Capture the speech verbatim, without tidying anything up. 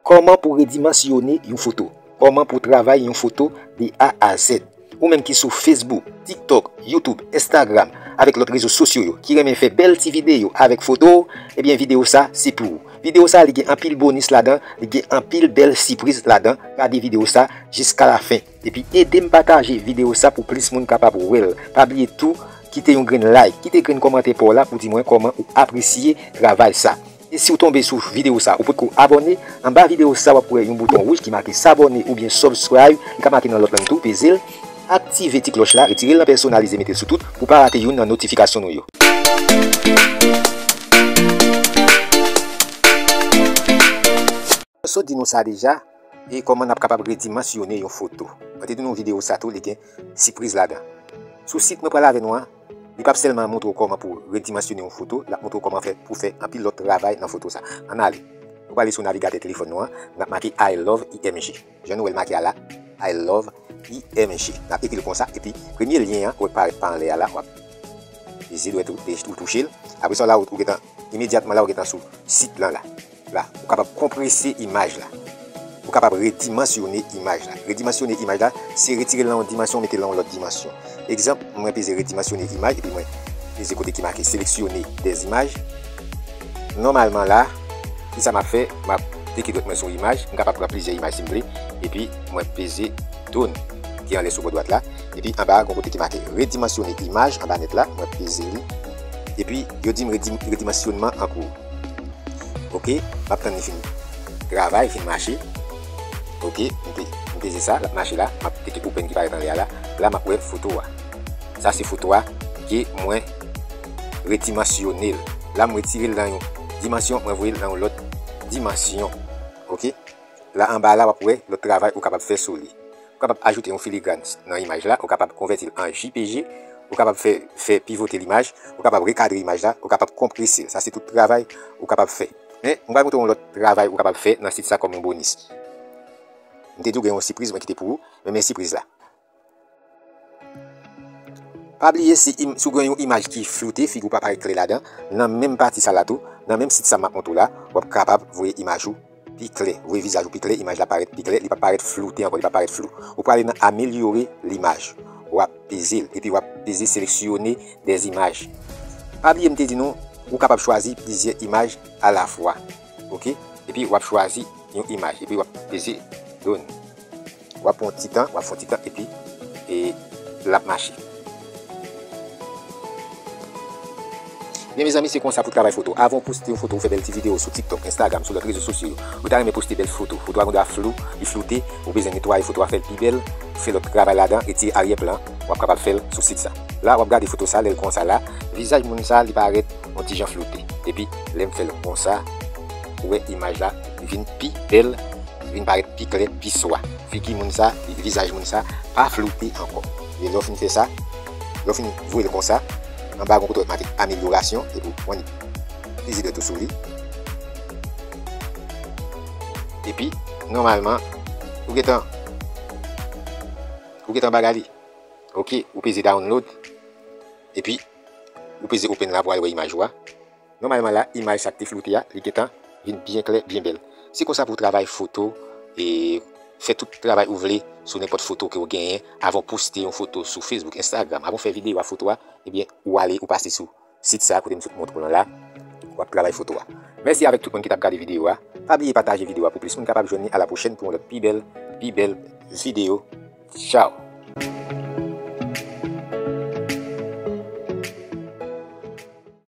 Kòman pou redimansyone yon foto? Kòman pou travay yon foto de A a Z? Ou menm ki sou Facebook, TikTok, YouTube, Instagram, avèk lòt rezo sosyo yo, ki renmen fè bèl ti videyo avèk foto, ebyen videyo sa se pou ou. Videyo sa li gen anpil bonis ladan, li gen anpil bèl sipriz ladan. Gade videyo sa jiska lafen. Epi ede m pataje videyo sa pou plis moun kapab wè l. Pa bliye tou, kite yon grenn like, kite grenn kòmantè pa w la pou di mwen kòman ou apresye travay sa. E si w tonbe sou videyo sa, ou potko abòne, anba videyo sa w ap wè yon bouton wouj ki make s'abonner oubyen subscribe, li ka make nan lòt lang tou, peze l, aktive ti klòch la, retire l nan pèsonalize, mete l sou tout, pou w pa rate youn nan notifikasyon nou yo. Mwen sot di nou sa deja, e kòman n ap kapab redimansyone yon foto. Mwen te di nou videyo sa tou, li gen sipriz ladan. Sou sit mwen pral avè nou an, li p ap sèlman montre w kòman pou redimansyone yon foto, l ap montre w kòman fè pou fè anpil lòt travay nan foto sa. Ann ale. Nou prale sou navigatè telefòn nou an, n ap make I love I M G. Jan nou wè l make a la, I love I M G. N ap ekri l konsa, epi premye lyen an, ou wè k parèt pa anlè a la, w ap peze dwèt ou, ou touche l. Apre sa, la, ou, ou gentan, imedyatman la, ou gentan sou sit lan la. La, ou kapab konprese imaj la. Ou kapab redimansyone imaj la. Redimansyone imaj la, se retire l nan yon dimansyon, mete l nan yon lòt dimansyon. Egzanp, mwen peze redimansyone imaj, epi mwen peze kote ki make sélectionner des images. Nòmalman la, kisa m ap fè? M ap teke dwèt mwen sou imaj, m kapab pran plizyè imaj si m vle, epi mwen peze done ki anlè sou bò dwat la, epi anba a, gon kote ki make redimansyone imaj, anba nèt la, mwen peze li, epi yo di m redi-, redimansyonman an kou. Ok, m ap tann li fin travay, fin mache. Ok, m pe-, m peze sa, l ap mache la, m ap teke open ki parèt anlè a la, la m ap wè foto a. Sa se foto a ke mwen redimansyone l. La m retire l nan yon dimansyon, mwen voye l nan yon lòt dimansyon. Ok, la anba la w ap wè lòt travay ou kapab fè sou li. Ou kapab ajoute yon filigran nan imaj la, ou kapab konvèti l an J P G, ou kapab fè, fè pivote limaj, ou kapab rekadre imaj la, ou kapab konprese l. Sa se tout travay ou kapab fè. Men, m pral montre w yon lòt travay ou kapab fè nan sit sa kòm yon bonis. M te di w gen yon sipriz mwen kite pou ou, men men sipriz la. Pa bliye, si, im-, si w gen yon imaj ki floute, figi w pa parèt klè ladan, nan menm pati sa la tou, nan menm sit sa m ap montre w la, w ap kapab voye imaj ou pi klè, voye vizaj ou pi klè, imaj la parèt pi klè, li p ap parèt floute ankò, li p ap parèt flou. Ou prale nan amelyore limaj. W ap peze l, epi w ap peze sélectionner des images. Pa bliye m te di nou, ou kapab chwazi plizyè imaj alafwa. Ok? Epi w ap chwazi yon imaj, epi w ap peze done. W ap pran yon ti tan, w ap fè yon ti tan, epi, e, l ap mache. Byen, mezanmi, se konsa pou travay foto. Avan w poste yon foto, ou fè bèl ti videyo sou TikTok, Instagram, sou lòt rezo sosyo yo. Ou ta renmen poste bèl foto. Foto a gendwa flou, li floute, ou bezwen netwaye foto a, fè l pi bèl, fè lòt travay ladan, retire aryè plan, w ap kapab fè l sou sit sa. La, w ap gade foto sa, lè l konsa la, vizaj moun sa, li parèt yon ti jan floute. Epi, lè m fè l konsa, ou wè imaj la vin pi bèl, vin parèt pi klè, pi swa. Figi moun sa, vizaj moun sa, pa floute ankò. E lè w fin fè sa, lè w fin voye l konsa, anba gon kote w make amelyorasyon, epi w annik peze dwèt ou sou li. Epi, nòmalman, ou gentan, ou gentan bagay li. Ok, ou peze download. Epi, ou peze open la pou w al wè imaj ou a. Nòmalman la, imaj sa k te floute a, li gentan vin byen klè, byen bèl. Se konsa pou w travay foto e fè tout travay ou vle sou nenpòt foto ke w genyen avan w poste yon foto sou Facebook, Instagram, avan w fè videyo a foto a, ebyen, ou ale, ou pase sou sit sa kote m sot montre w lan la, w ap travay foto a. Mèsi avèk tout moun ki t ap gade videyo a. Pa bliye pataje videyo a pou plis moun kapab jwenn li. A la pwochèn pou yon lòt pi bèl, pi bèl videyo. Tchaw!